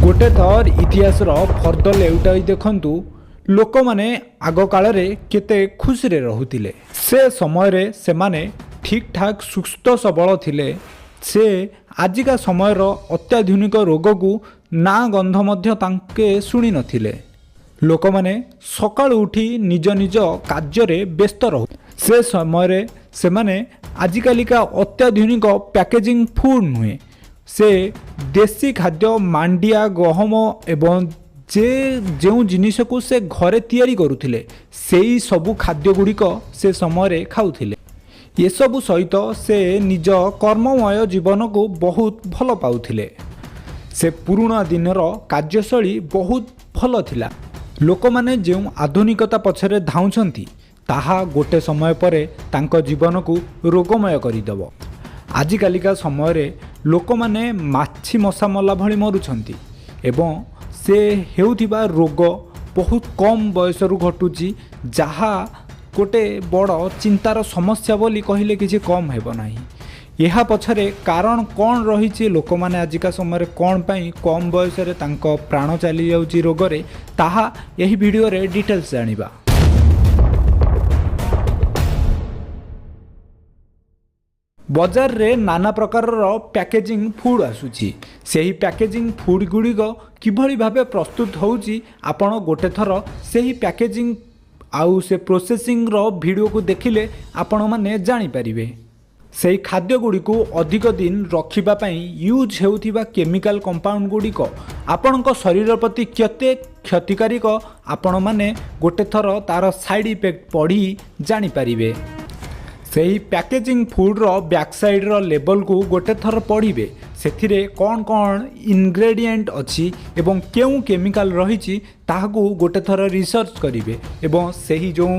ଗୋଟେ ଥର ଇତିହାସର ଫର୍ଦ୍ଦ ଲେଉଟାଇ ଦେଖନ୍ତୁ, ଲୋକମାନେ ଆଗକାଳରେ କେତେ ଖୁସିରେ ରହୁଥିଲେ। ସେ ସମୟରେ ସେମାନେ ଠିକ୍ ଠାକ୍ ସୁସ୍ଥ ସବଳ ଥିଲେ। ସେ ଆଜିକା ସମୟର ଅତ୍ୟାଧୁନିକ ରୋଗକୁ ନାଁ ଗନ୍ଧ ମଧ୍ୟ ତାଙ୍କେ ଶୁଣିନଥିଲେ। ଲୋକମାନେ ସକାଳୁ ଉଠି ନିଜ ନିଜ କାର୍ଯ୍ୟରେ ବ୍ୟସ୍ତ ରହୁ। ସେ ସମୟରେ ସେମାନେ ଆଜିକାଲିକା ଅତ୍ୟାଧୁନିକ ପ୍ୟାକେଜିଂ ଫୁଡ଼୍ ନୁହେଁ, ସେ ଦେଶୀ ଖାଦ୍ୟ, ମାଣ୍ଡିଆ, ଗହମ ଏବଂ ଯେ ଯେଉଁ ଜିନିଷକୁ ସେ ଘରେ ତିଆରି କରୁଥିଲେ, ସେଇ ସବୁ ଖାଦ୍ୟ ଗୁଡ଼ିକ ସେ ସମୟରେ ଖାଉଥିଲେ। ଏସବୁ ସହିତ ସେ ନିଜ କର୍ମମୟ ଜୀବନକୁ ବହୁତ ଭଲ ପାଉଥିଲେ। ସେ ପୁରୁଣା ଦିନର କାର୍ଯ୍ୟଶୈଳୀ ବହୁତ ଭଲ ଥିଲା। ଲୋକମାନେ ଯେଉଁ ଆଧୁନିକତା ପଛରେ ଧାଉଁଛନ୍ତି, ତାହା ଗୋଟେ ସମୟ ପରେ ତାଙ୍କ ଜୀବନକୁ ରୋଗମୟ କରିଦେବ। ଆଜିକାଲିକା ସମୟରେ ଲୋକମାନେ ମାଛି ମଶା ମଲା ଭଳି ମରୁଛନ୍ତି ଏବଂ ସେ ହେଉଥିବା ରୋଗ ବହୁତ କମ୍ ବୟସରୁ ଘଟୁଛି, ଯାହା ଗୋଟେ ବଡ଼ ଚିନ୍ତାର ସମସ୍ୟା ବୋଲି କହିଲେ କିଛି କମ୍ ହେବ ନାହିଁ। ଏହା ପଛରେ କାରଣ କ'ଣ ରହିଛି, ଲୋକମାନେ ଆଜିକା ସମୟରେ କ'ଣ ପାଇଁ କମ୍ ବୟସରେ ତାଙ୍କ ପ୍ରାଣ ଚାଲିଯାଉଛି ରୋଗରେ, ତାହା ଏହି ଭିଡ଼ିଓରେ ଡିଟେଲ୍ସ ଜାଣିବା। ବଜାରରେ ନାନା ପ୍ରକାରର ପ୍ୟାକେଜିଂ ଫୁଡ଼୍ ଆସୁଛି। ସେହି ପ୍ୟାକେଜିଂ ଫୁଡ଼୍ ଗୁଡ଼ିକ କିଭଳି ଭାବେ ପ୍ରସ୍ତୁତ ହେଉଛି, ଆପଣ ଗୋଟେ ଥର ସେହି ପ୍ୟାକେଜିଂ ଆଉ ସେ ପ୍ରୋସେସିଂର ଭିଡ଼ିଓକୁ ଦେଖିଲେ ଆପଣମାନେ ଜାଣିପାରିବେ। ସେହି ଖାଦ୍ୟଗୁଡ଼ିକୁ ଅଧିକ ଦିନ ରଖିବା ପାଇଁ ୟୁଜ୍ ହେଉଥିବା କେମିକାଲ କମ୍ପାଉଣ୍ଡ ଗୁଡ଼ିକ ଆପଣଙ୍କ ଶରୀର ପ୍ରତି କେତେ କ୍ଷତିକାରକ, ଆପଣମାନେ ଗୋଟେ ଥର ତା'ର ସାଇଡ଼୍ ଇଫେକ୍ଟ ପଢ଼ି ଜାଣିପାରିବେ। ସେହି ପ୍ୟାକେଜିଂ ଫୁଡ଼୍ର ବ୍ୟାକ୍ ସାଇଡ଼୍ର ଲେବଲ୍କୁ ଗୋଟେ ଥର ପଢ଼ିବେ। ସେଥିରେ କ'ଣ କ'ଣ ଇନଗ୍ରେଡ଼ିଏଣ୍ଟ ଅଛି ଏବଂ କେଉଁ କେମିକାଲ ରହିଛି, ତାହାକୁ ଗୋଟେ ଥର ରିସର୍ଚ୍ଚ କରିବେ ଏବଂ ସେହି ଯେଉଁ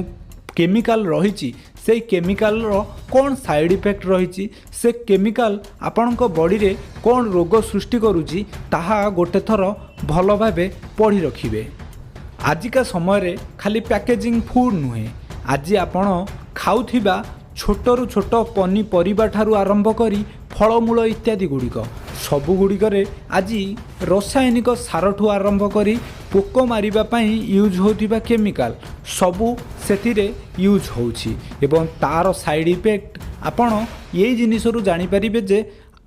କେମିକାଲ ରହିଛି, ସେଇ କେମିକାଲର କ'ଣ ସାଇଡ଼୍ ଇଫେକ୍ଟ ରହିଛି, ସେ କେମିକାଲ ଆପଣଙ୍କ ବଡ଼ିରେ କ'ଣ ରୋଗ ସୃଷ୍ଟି କରୁଛି, ତାହା ଗୋଟେ ଥର ଭଲ ଭାବେ ପଢ଼ି ରଖିବେ। ଆଜିକା ସମୟରେ ଖାଲି ପ୍ୟାକେଜିଂ ଫୁଡ଼୍ ନୁହେଁ, ଆଜି ଆପଣ ଖାଉଥିବା ଛୋଟରୁ ଛୋଟ ପନିପରିବା ଠାରୁ ଆରମ୍ଭ କରି ଫଳମୂଳ ଇତ୍ୟାଦି ଗୁଡ଼ିକ, ସବୁଗୁଡ଼ିକରେ ଆଜି ରାସାୟନିକ ସାରଠୁ ଆରମ୍ଭ କରି ପୋକ ମାରିବା ପାଇଁ ୟୁଜ୍ ହେଉଥିବା କେମିକାଲ ସବୁ ସେଥିରେ ୟୁଜ୍ ହେଉଛି ଏବଂ ତା'ର ସାଇଡ଼୍ ଇଫେକ୍ଟ ଆପଣ ଏଇ ଜିନିଷରୁ ଜାଣିପାରିବେ ଯେ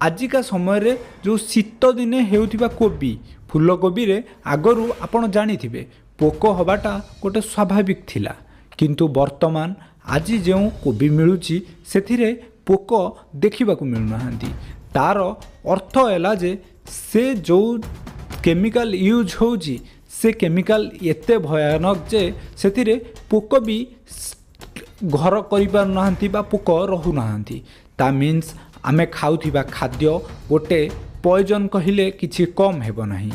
ଆଜିକା ସମୟରେ ଯେଉଁ ଶୀତ ଦିନେ ହେଉଥିବା କୋବି, ଫୁଲକୋବିରେ ଆଗରୁ ଆପଣ ଜାଣିଥିବେ ପୋକ ହେବାଟା ଗୋଟେ ସ୍ୱାଭାବିକ ଥିଲା। କିନ୍ତୁ ବର୍ତ୍ତମାନ ଆଜି ଯେଉଁ କୋବି ମିଳୁଛି, ସେଥିରେ ପୋକ ଦେଖିବାକୁ ମିଳୁନାହାନ୍ତି। ତା'ର ଅର୍ଥ ହେଲା ଯେ ସେ ଯେଉଁ କେମିକାଲ ୟୁଜ୍ ହେଉଛି, ସେ କେମିକାଲ ଏତେ ଭୟାନକ ଯେ ସେଥିରେ ପୋକ ବି ଘର କରିପାରୁନାହାନ୍ତି ବା ପୋକ ରହୁନାହାନ୍ତି। ତା ମିନ୍ସ ଆମେ ଖାଉଥିବା ଖାଦ୍ୟ ଗୋଟେ ପଏଜନ୍ କହିଲେ କିଛି କମ୍ ହେବ ନାହିଁ।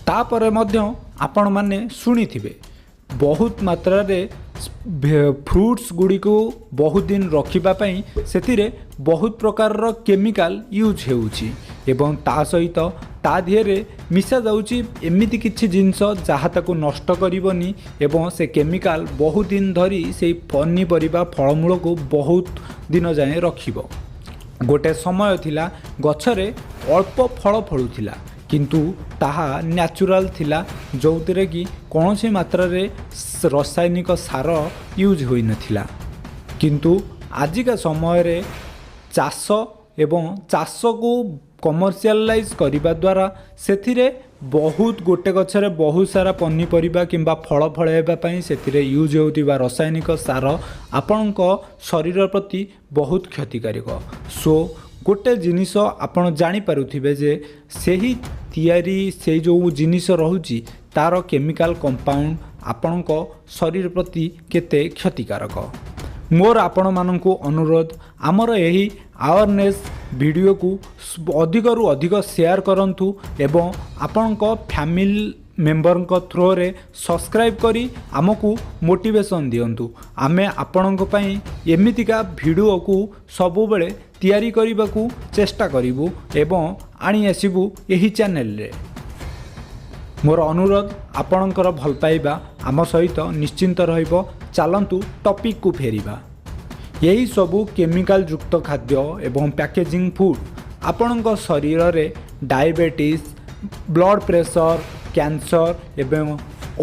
ତାପରେ ମଧ୍ୟ ଆପଣମାନେ ଶୁଣିଥିବେ, ବହୁତ ମାତ୍ରାରେ ଫ୍ରୁଟ୍ସ ଗୁଡ଼ିକୁ ବହୁତ ଦିନ ରଖିବା ପାଇଁ ସେଥିରେ ବହୁତ ପ୍ରକାରର କେମିକାଲ ୟୁଜ୍ ହେଉଛି ଏବଂ ତା ସହିତ ତା ଦେହରେ ମିଶାଯାଉଛି ଏମିତି କିଛି ଜିନିଷ ଯାହା ତାକୁ ନଷ୍ଟ କରିବନି ଏବଂ ସେ କେମିକାଲ ବହୁତ ଦିନ ଧରି ସେଇ ପନିପରିବା, ଫଳମୂଳକୁ ବହୁତ ଦିନ ଯାଏଁ ରଖିବ। ଗୋଟେ ସମୟ ଥିଲା, ଗଛରେ ଅଳ୍ପ ଫଳ ଫଳୁଥିଲା, କିନ୍ତୁ ତାହା ନ୍ୟାଚୁରାଲ୍ ଥିଲା, ଯେଉଁଥିରେ କି କୌଣସି ମାତ୍ରାରେ ରାସାୟନିକ ସାର ୟୁଜ୍ ହୋଇନଥିଲା। କିନ୍ତୁ ଆଜିକା ସମୟରେ ଚାଷ ଏବଂ ଚାଷକୁ କମର୍ସିଆଲାଇଜ୍ କରିବା ଦ୍ୱାରା ସେଥିରେ ବହୁତ ଗୋଟେ ଗଛରେ ବହୁତ ସାରା ପନିପରିବା କିମ୍ବା ଫଳ ଫଳାଇବା ପାଇଁ ସେଥିରେ ୟୁଜ୍ ହେଉଥିବା ରାସାୟନିକ ସାର ଆପଣଙ୍କ ଶରୀର ପ୍ରତି ବହୁତ କ୍ଷତିକାରକ। ସୋ ଗୋଟେ ଜିନିଷ ଆପଣ ଜାଣିପାରୁଥିବେ ଯେ ସେହି ତିଆରି ସେଇ ଯେଉଁ ଜିନିଷ ରହୁଛି, ତା'ର କେମିକାଲ କମ୍ପାଉଣ୍ଡ ଆପଣଙ୍କ ଶରୀର ପ୍ରତି କେତେ କ୍ଷତିକାରକ। ମୋର ଆପଣମାନଙ୍କୁ ଅନୁରୋଧ, ଆମର ଏହି ଆୱାରନେସ୍ ଭିଡ଼ିଓକୁ ଅଧିକରୁ ଅଧିକ ସେୟାର କରନ୍ତୁ ଏବଂ ଆପଣଙ୍କ ଫ୍ୟାମିଲି ମେମ୍ବରଙ୍କ ଥ୍ରୋରେ ସବସ୍କ୍ରାଇବ୍ କରି ଆମକୁ ମୋଟିଭେସନ୍ ଦିଅନ୍ତୁ। ଆମେ ଆପଣଙ୍କ ପାଇଁ ଏମିତିକା ଭିଡ଼ିଓକୁ ସବୁବେଳେ ତିଆରି କରିବାକୁ ଚେଷ୍ଟା କରିବୁ ଏବଂ ଆଣି ଆସିବୁ ଏହି ଚ୍ୟାନେଲରେ। ମୋର ଅନୁରୋଧ, ଆପଣଙ୍କର ଭଲ ପାଇବା ଆମ ସହିତ ନିଶ୍ଚିନ୍ତ ରହିବ। ଚାଲନ୍ତୁ ଟପିକକୁ ଫେରିବା। ଏହିସବୁ କେମିକାଲ ଯୁକ୍ତ ଖାଦ୍ୟ ଏବଂ ପ୍ୟାକେଜିଂ ଫୁଡ଼୍ ଆପଣଙ୍କ ଶରୀରରେ ଡାଇବେଟିସ୍, ବ୍ଲଡ଼ ପ୍ରେସର, କ୍ୟାନ୍ସର ଏବଂ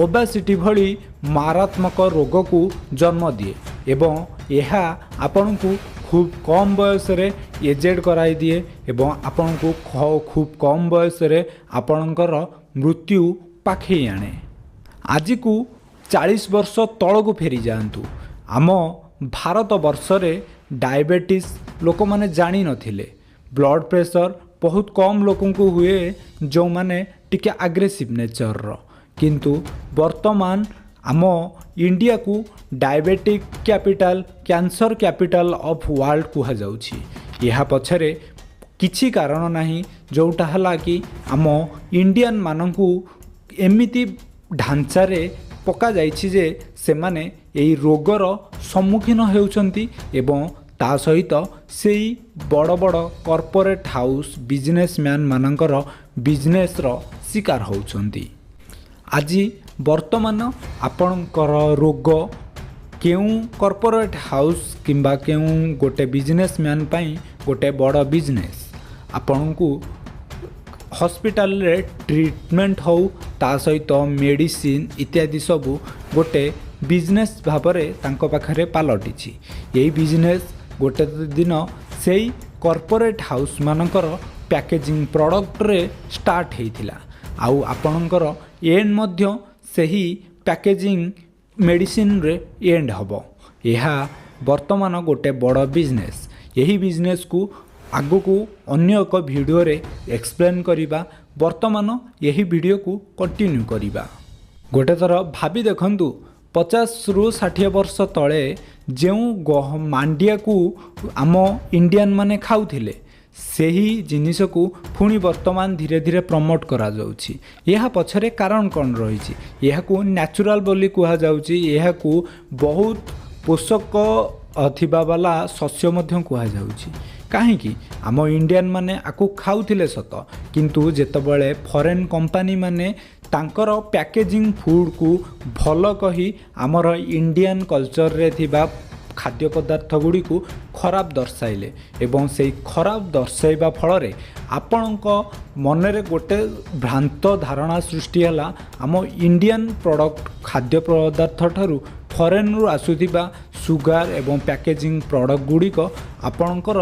ଓବେସିଟି ଭଳି ମାରାତ୍ମକ ରୋଗକୁ ଜନ୍ମ ଦିଏ ଏବଂ ଏହା ଆପଣଙ୍କୁ ଖୁବ୍ କମ୍ ବୟସରେ ଏଜେଡ଼ କରାଇଦିଏ ଏବଂ ଆପଣଙ୍କୁ ଖୁବ୍ କମ୍ ବୟସରେ ଆପଣଙ୍କର ମୃତ୍ୟୁ ପାଖେଇ ଆଣେ। ଆଜିକୁ 40 ବର୍ଷ ତଳକୁ ଫେରିଯାଆନ୍ତୁ। ଆମ ଭାରତ ବର୍ଷରେ ଡାଇବେଟିସ୍ ଲୋକମାନେ ଜାଣିନଥିଲେ। ବ୍ଲଡ଼ ପ୍ରେସର ବହୁତ କମ୍ ଲୋକଙ୍କୁ ହୁଏ, ଯେଉଁମାନେ ଟିକେ ଆଗ୍ରେସିଭ୍ ନେଚରର। କିନ୍ତୁ ବର୍ତ୍ତମାନ ଆମ ଇଣ୍ଡିଆକୁ diabetic capital, cancer capital of world କୁହାଯାଉଛି। ଏହା ପଛରେ କିଛି କାରଣ ନାହିଁ, ଯେଉଁଟା ହେଲା କି ଆମ ଇଣ୍ଡିଆନ୍ ମାନଙ୍କୁ ଏମିତି ଢାଞ୍ଚାରେ ପକାଯାଇଛି ଯେ ସେମାନେ ଏଇ ରୋଗର ସମ୍ମୁଖୀନ ହେଉଛନ୍ତି ଏବଂ ତା ସହିତ ସେଇ ବଡ଼ ବଡ଼ କର୍ପୋରେଟ୍ ହାଉସ୍ ବିଜନେସମ୍ୟାନ୍ ମାନଙ୍କର ବିଜନେସ୍ର ଶିକାର ହେଉଛନ୍ତି। ଆଜି ବର୍ତ୍ତମାନ ଆପଣଙ୍କର ରୋଗ କେଉଁ କର୍ପୋରେଟ୍ ହାଉସ୍ କିମ୍ବା କେଉଁ ଗୋଟେ ବିଜନେସମ୍ୟାନ୍ ପାଇଁ ଗୋଟେ ବଡ଼ ବିଜନେସ୍। ଆପଣଙ୍କୁ ହସ୍ପିଟାଲରେ ଟ୍ରିଟମେଣ୍ଟ ହେଉ, ତା ସହିତ ମେଡ଼ିସିନ ଇତ୍ୟାଦି ସବୁ ଗୋଟେ ବିଜନେସ୍ ଭାବରେ ତାଙ୍କ ପାଖରେ ପାଲଟିଛି। ଏଇ ବିଜନେସ୍ ଗୋଟେ ଦିନ ସେଇ କର୍ପୋରେଟ୍ ହାଉସ୍ ମାନଙ୍କର ପ୍ୟାକେଜିଂ ପ୍ରଡ଼କ୍ଟରେ ଷ୍ଟାର୍ଟ ହେଇଥିଲା ଆଉ ଆପଣଙ୍କର ଏଣ୍ଡ ମଧ୍ୟ ସେହି ପ୍ୟାକେଜିଂ ମେଡ଼ିସିନରେ ଏଣ୍ଡ ହେବ। ଏହା ବର୍ତ୍ତମାନ ଗୋଟେ ବଡ଼ ବିଜନେସ୍। ଏହି ବିଜନେସ୍କୁ ଆଗକୁ ଅନ୍ୟ ଏକ ଭିଡ଼ିଓରେ ଏକ୍ସପ୍ଲେନ୍ କରିବା। ବର୍ତ୍ତମାନ ଏହି ଭିଡ଼ିଓକୁ କଣ୍ଟିନ୍ୟୁ କରିବା। ଗୋଟେ ଥର ଭାବି ଦେଖନ୍ତୁ, 50ରୁ 60 ବର୍ଷ ତଳେ ଯେଉଁ ମାଣ୍ଡିଆକୁ ଆମ ଇଣ୍ଡିଆନ୍ ମାନେ ଖାଉଥିଲେ, ସେହି ଜିନିଷକୁ ପୁଣି ବର୍ତ୍ତମାନ ଧୀରେ ଧୀରେ ପ୍ରମୋଟ୍ କରାଯାଉଛି। ଏହା ପଛରେ କାରଣ କ'ଣ ରହିଛି? ଏହାକୁ ନ୍ୟାଚୁରାଲ୍ ବୋଲି କୁହାଯାଉଛି। ଏହାକୁ ବହୁତ ପୋଷକ ଥିବା ବାଲା ଶସ୍ୟ ମଧ୍ୟ କୁହାଯାଉଛି। କାହିଁକି ଆମ ଇଣ୍ଡିଆନ୍ ମାନେ ଆକୁ ଖାଉଥିଲେ ସତ, କିନ୍ତୁ ଯେତେବେଳେ ଫରେନ୍ କମ୍ପାନୀ ମାନେ ତାଙ୍କର ପ୍ୟାକେଜିଂ ଫୁଡ଼କୁ ଭଲ କହି ଆମର ଇଣ୍ଡିଆନ୍ କଲଚରରେ ଥିବା ଖାଦ୍ୟ ପଦାର୍ଥ ଗୁଡ଼ିକୁ ଖରାପ ଦର୍ଶାଇଲେ ଏବଂ ସେଇ ଖରାପ ଦର୍ଶାଇବା ଫଳରେ ଆପଣଙ୍କ ମନରେ ଗୋଟେ ଭ୍ରାନ୍ତ ଧାରଣା ସୃଷ୍ଟି ହେଲା, ଆମ ଇଣ୍ଡିଆନ୍ ପ୍ରଡ଼କ୍ଟ ଖାଦ୍ୟ ପଦାର୍ଥ ଠାରୁ ଫରେନ୍ରୁ ଆସୁଥିବା ସୁଗାର ଏବଂ ପ୍ୟାକେଜିଂ ପ୍ରଡ଼କ୍ଟ ଗୁଡ଼ିକ ଆପଣଙ୍କର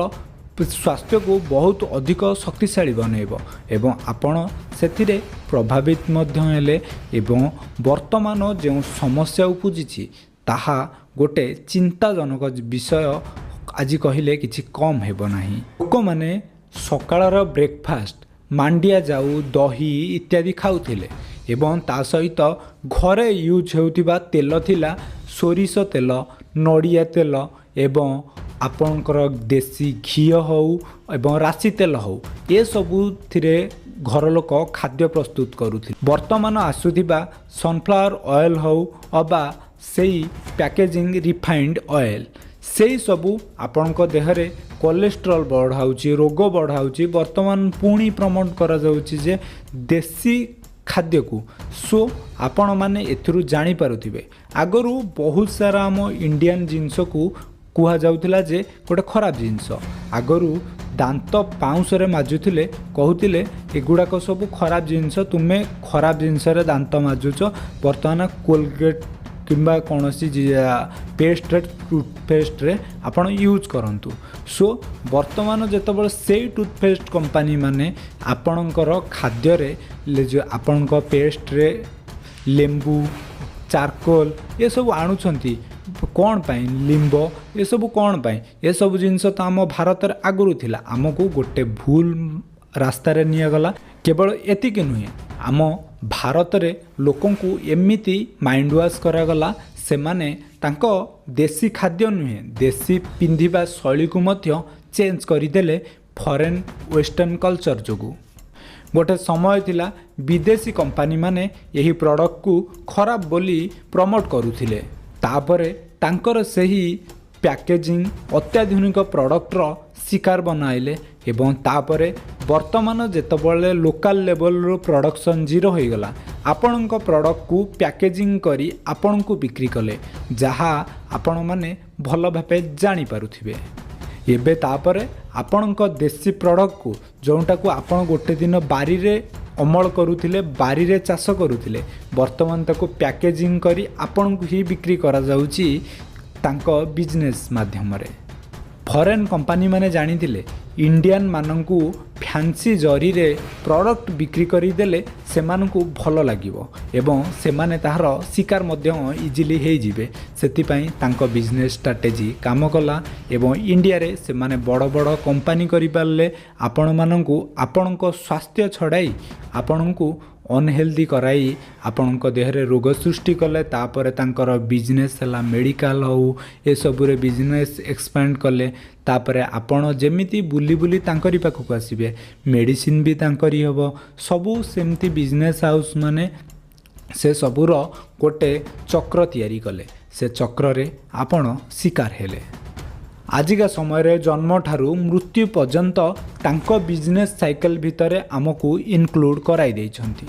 ସ୍ୱାସ୍ଥ୍ୟକୁ ବହୁତ ଅଧିକ ଶକ୍ତିଶାଳୀ ବନେଇବ ଏବଂ ଆପଣ ସେଥିରେ ପ୍ରଭାବିତ ମଧ୍ୟ ହେଲେ ଏବଂ ବର୍ତ୍ତମାନ ଯେଉଁ ସମସ୍ୟା ଉପୁଜିଛି, ତାହା ଗୋଟେ ଚିନ୍ତାଜନକ ବିଷୟ ଆଜି କହିଲେ କିଛି କମ୍ ହେବ ନାହିଁ। ଲୋକମାନେ ସକାଳର ବ୍ରେକଫାଷ୍ଟ ମାଣ୍ଡିଆ ଜାଉ, ଦହି ଇତ୍ୟାଦି ଖାଉଥିଲେ ଏବଂ ତା ସହିତ ଘରେ ୟୁଜ୍ ହେଉଥିବା ତେଲ ଥିଲା ସୋରିଷ ତେଲ, ନଡ଼ିଆ ତେଲ ଏବଂ ଆପଣଙ୍କର ଦେଶୀ ଘିଅ ହେଉ ଏବଂ ରାଶି ତେଲ ହେଉ, ଏସବୁଥିରେ ଘର ଲୋକ ଖାଦ୍ୟ ପ୍ରସ୍ତୁତ କରୁଥିଲେ। ବର୍ତ୍ତମାନ ଆସୁଥିବା ସନଫ୍ଲାୱାର ଅଏଲ୍ ହେଉ ଅବା ସେଇ ପ୍ୟାକେଜିଂ ରିଫାଇଣ୍ଡ ଅଏଲ୍, ସେଇ ସବୁ ଆପଣଙ୍କ ଦେହରେ କୋଲେଷ୍ଟ୍ରଲ୍ ବଢ଼ାଉଛି, ରୋଗ ବଢ଼ାଉଛି। ବର୍ତ୍ତମାନ ପୁଣି ପ୍ରମୋଟ୍ କରାଯାଉଛି ଯେ ଦେଶୀ ଖାଦ୍ୟକୁ। ସୋ ଆପଣମାନେ ଏଥିରୁ ଜାଣିପାରୁଥିବେ, ଆଗରୁ ବହୁତ ସାରା ଆମ ଇଣ୍ଡିଆନ୍ ଜିନିଷକୁ କୁହାଯାଉଥିଲା ଯେ ଗୋଟେ ଖରାପ ଜିନିଷ। ଆଗରୁ ଦାନ୍ତ ପାଉଁଶରେ ମାଜୁଥିଲେ, କହୁଥିଲେ ଏଗୁଡ଼ାକ ସବୁ ଖରାପ ଜିନିଷ, ତୁମେ ଖରାପ ଜିନିଷରେ ଦାନ୍ତ ମାଜୁଛ। ବର୍ତ୍ତମାନ କୋଲଗେଟ୍ କିମ୍ବା କୌଣସି ପେଷ୍ଟରେ, ଟୁଥପେଷ୍ଟରେ ଆପଣ ୟୁଜ୍ କରନ୍ତୁ। ସୋ ବର୍ତ୍ତମାନ ଯେତେବେଳେ ସେଇ ଟୁଥପେଷ୍ଟ କମ୍ପାନୀ ମାନେ ଆପଣଙ୍କର ଖାଦ୍ୟରେ ଯେଉଁ ଆପଣଙ୍କ ପେଷ୍ଟରେ ଲେମ୍ବୁ, ଚାରକୋଲ ଏସବୁ ଆଣୁଛନ୍ତି କ'ଣ ପାଇଁ? ଲିମ୍ବ ଏସବୁ କ'ଣ ପାଇଁ? ଏସବୁ ଜିନିଷ ତ ଆମ ଭାରତରେ ଆଗରୁ ଥିଲା। ଆମକୁ ଗୋଟେ ଭୁଲ ରାସ୍ତାରେ ନିଆଗଲା। କେବଳ ଏତିକି ନୁହେଁ, ଆମ ଭାରତରେ ଲୋକଙ୍କୁ ଏମିତି ମାଇଣ୍ଡ ୱାଶ୍ କରାଗଲା, ସେମାନେ ତାଙ୍କ ଦେଶୀ ଖାଦ୍ୟ ନୁହେଁ, ଦେଶୀ ପିନ୍ଧିବା ଶୈଳୀକୁ ମଧ୍ୟ ଚେଞ୍ଜ କରିଦେଲେ ଫରେନ୍ ୱେଷ୍ଟର୍ଣ୍ଣ କଲଚର୍ ଯୋଗୁଁ। ଗୋଟେ ସମୟ ଥିଲା, ବିଦେଶୀ କମ୍ପାନୀମାନେ ଏହି ପ୍ରଡ଼କ୍ଟକୁ ଖରାପ ବୋଲି ପ୍ରମୋଟ୍ କରୁଥିଲେ। ତାପରେ ତାଙ୍କର ସେହି ପ୍ୟାକେଜିଂ ଅତ୍ୟାଧୁନିକ ପ୍ରଡ଼କ୍ଟର ଶିକାର ବନାଇଲେ ଏବଂ ତାପରେ ବର୍ତ୍ତମାନ ଯେତେବେଳେ ଲୋକାଲ୍ ଲେବଲରୁ ପ୍ରଡ଼କ୍ସନ୍ ଜିରୋ ହୋଇଗଲା, ଆପଣଙ୍କ ପ୍ରଡ଼କ୍ଟକୁ ପ୍ୟାକେଜିଂ କରି ଆପଣଙ୍କୁ ବିକ୍ରି କଲେ, ଯାହା ଆପଣମାନେ ଭଲ ଭାବେ ଜାଣିପାରୁଥିବେ ଏବେ। ତାପରେ ଆପଣଙ୍କ ଦେଶୀ ପ୍ରଡ଼କ୍ଟକୁ, ଯେଉଁଟାକୁ ଆପଣ ଗୋଟେ ଦିନ ବାରିରେ ଅମଳ କରୁଥିଲେ, ବାରିରେ ଚାଷ କରୁଥିଲେ, ବର୍ତ୍ତମାନ ତାକୁ ପ୍ୟାକେଜିଂ କରି ଆପଣଙ୍କୁ ହିଁ ବିକ୍ରି କରାଯାଉଛି ତାଙ୍କ ବିଜନେସ୍ ମାଧ୍ୟମରେ। ଫରେନ୍ କମ୍ପାନୀମାନେ ଜାଣିଥିଲେ, ଇଣ୍ଡିଆନ୍ ମାନଙ୍କୁ ଫ୍ୟାନ୍ସି ଜରିରେ ପ୍ରଡ଼କ୍ଟ ବିକ୍ରି କରିଦେଲେ ସେମାନଙ୍କୁ ଭଲ ଲାଗିବ ଏବଂ ସେମାନେ ତାହାର ଶିକାର ମଧ୍ୟ ଇଜିଲି ହେଇଯିବେ। ସେଥିପାଇଁ ତାଙ୍କ ବିଜନେସ୍ ଷ୍ଟ୍ରାଟେଜି କାମ କଲା ଏବଂ ଇଣ୍ଡିଆରେ ସେମାନେ ବଡ଼ ବଡ଼ କମ୍ପାନୀ କରିପାରିଲେ। ଆପଣମାନଙ୍କୁ ଆପଣଙ୍କ ସ୍ୱାସ୍ଥ୍ୟ ଛଡ଼ାଇ, ଆପଣଙ୍କୁ ଅନହେଲ୍ଦି କରାଇ, ଆପଣଙ୍କ ଦେହରେ ରୋଗ ସୃଷ୍ଟି କଲେ। ତାପରେ ତାଙ୍କର ବିଜନେସ୍ ହେଲା, ମେଡ଼ିକାଲ ହେଉ, ଏସବୁରେ ବିଜନେସ୍ ଏକ୍ସପାଣ୍ଡ କଲେ। ତାପରେ ଆପଣ ଯେମିତି ବୁଲି ବୁଲି ତାଙ୍କରି ପାଖକୁ ଆସିବେ, ମେଡ଼ିସିନ ବି ତାଙ୍କରି ହେବ, ସବୁ ସେମିତି। ବିଜନେସ୍ ହାଉସ୍ ମାନେ ସେ ସବୁର ଗୋଟେ ଚକ୍ର ତିଆରି କଲେ। ସେ ଚକ୍ରରେ ଆପଣ ଶିକାର ହେଲେ। ଆଜିକା ସମୟରେ ଜନ୍ମଠାରୁ ମୃତ୍ୟୁ ପର୍ଯ୍ୟନ୍ତ ତାଙ୍କ ବିଜନେସ୍ ସାଇକେଲ ଭିତରେ ଆମକୁ ଇନକ୍ଲୁଡ଼ କରାଇ ଦେଇଛନ୍ତି।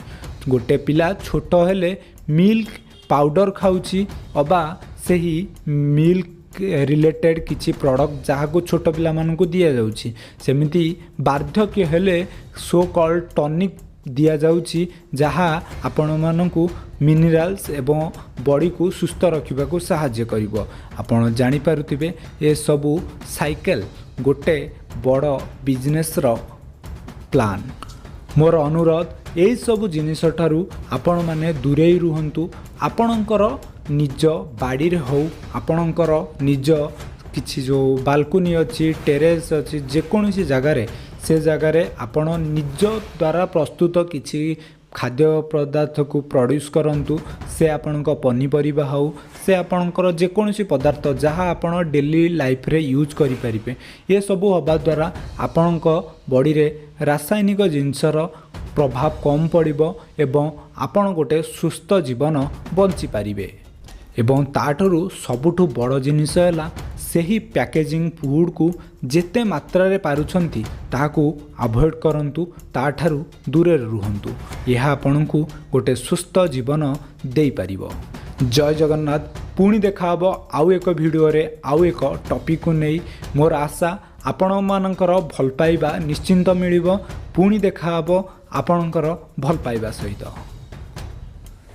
ଗୋଟେ ପିଲା ଛୋଟ ହେଲେ ମିଲ୍କ ପାଉଡ଼ର ଖାଉଛି ଅବା ସେହି ମିଲ୍କ ରିଲେଟେଡ଼୍ କିଛି ପ୍ରଡ଼କ୍ଟ, ଯାହାକୁ ଛୋଟ ପିଲାମାନଙ୍କୁ ଦିଆଯାଉଛି। ସେମିତି ବାର୍ଦ୍ଧକ୍ୟ ହେଲେ ସୋ କଲ୍ଡ ଟନିକ୍ ଦିଆଯାଉଛି, ଯାହା ଆପଣମାନଙ୍କୁ ମିନେରାଲ୍ସ ଏବଂ ବଡ଼ିକୁ ସୁସ୍ଥ ରଖିବାକୁ ସାହାଯ୍ୟ କରିବ। ଆପଣ ଜାଣିପାରୁଥିବେ, ଏସବୁ ସାଇକେଲ ଗୋଟେ ବଡ଼ ବିଜନେସ୍ର ପ୍ଲାନ୍। ମୋର ଅନୁରୋଧ, ଏଇସବୁ ଜିନିଷ ଠାରୁ ଆପଣମାନେ ଦୂରେଇ ରୁହନ୍ତୁ। ଆପଣଙ୍କର ନିଜ ବାଡ଼ିରେ ହେଉ, ଆପଣଙ୍କର ନିଜ କିଛି ଯେଉଁ ବାଲକୁନି ଅଛି, ଟେରେସ୍ ଅଛି, ଯେକୌଣସି ଜାଗାରେ, ସେ ଜାଗାରେ ଆପଣ ନିଜ ଦ୍ୱାରା ପ୍ରସ୍ତୁତ କିଛି ଖାଦ୍ୟ ପଦାର୍ଥକୁ ପ୍ରଡ୍ୟୁସ୍ କରନ୍ତୁ। ସେ ଆପଣଙ୍କ ପନିପରିବା ହେଉ, ସେ ଆପଣଙ୍କର ଯେକୌଣସି ପଦାର୍ଥ, ଯାହା ଆପଣ ଡେଲି ଲାଇଫ୍ରେ ୟୁଜ୍ କରିପାରିବେ। ଏସବୁ ହେବା ଦ୍ୱାରା ଆପଣଙ୍କ ବଡ଼ିରେ ରାସାୟନିକ ଜିନିଷର ପ୍ରଭାବ କମ୍ ପଡ଼ିବ ଏବଂ ଆପଣ ଗୋଟେ ସୁସ୍ଥ ଜୀବନ ବଞ୍ଚିପାରିବେ। ଏବଂ ତା'ଠାରୁ ସବୁଠୁ ବଡ଼ ଜିନିଷ ହେଲା, ସେହି ପ୍ୟାକେଜିଂ ଫୁଡ଼କୁ ଯେତେ ମାତ୍ରାରେ ପାରୁଛନ୍ତି ତାହାକୁ ଆଭଏଡ଼ କରନ୍ତୁ, ତା'ଠାରୁ ଦୂରରେ ରୁହନ୍ତୁ। ଏହା ଆପଣଙ୍କୁ ଗୋଟେ ସୁସ୍ଥ ଜୀବନ ଦେଇପାରିବ। ଜୟ ଜଗନ୍ନାଥ। ପୁଣି ଦେଖାହେବ ଆଉ ଏକ ଭିଡ଼ିଓରେ, ଆଉ ଏକ ଟପିକ୍କୁ ନେଇ। ମୋର ଆଶା, ଆପଣମାନଙ୍କର ଭଲ ପାଇବା ନିଶ୍ଚିନ୍ତ ମିଳିବ। ପୁଣି ଦେଖାହେବ ଆପଣଙ୍କର ଭଲ ପାଇବା ସହିତ।